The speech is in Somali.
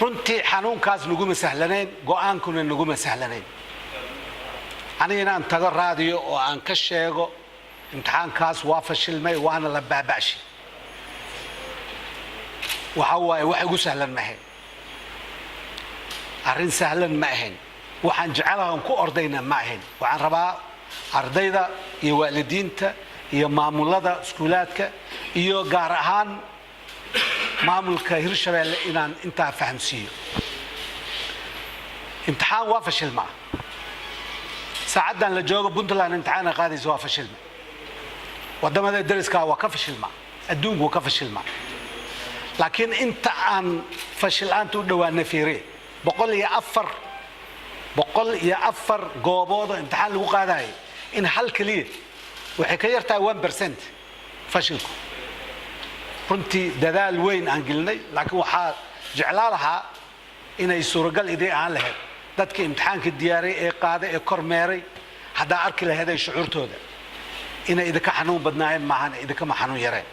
Runtii xanuunkaas naguma sahlanayn, go'aankuna naguma sahlanayn. Aniga inaan tago raadiyo oo aan ka sheego imtixaankaas waa fashilmay, waana la baaba'shay, waxa waaye wax igu sahlan ma ahayn, arrin sahlan ma ahayn. Waxaan jecelaha on ku ordayna ma ahayn. Waxaan rabaa ardayda iyo waalidiinta iyo maamulada iskuulaadka iyo gaar ahaan maamulka Hirshabeelle inaan intaa fahamsiiyo. Imtixaan waa fashilmaa. Saacaddan la joogo Puntland imtixaana qaadaysa, waa fashilma. Wadamada dariskaa waa ka fashilmaa, adduunku waa ka fashilmaa. Laakiin inta aan fashil-aanta u dhowaana, fiiriye, 104 goobood oo imtixaan lagu qaadayo in hal keliya, waxay ka yartahay 1% fashilku. Runtii dadaal weyn aan gelinay, laakiin waxaa jeclaa lahaa inay suuragal idii ahaan lahayd dadka imtixaanka diyaariyay ee qaaday ee kormeeray haddaa arki lahayd ay shucuurtooda inay idinka xanuun badnaayeen maahan, idinkama xanuun yareen.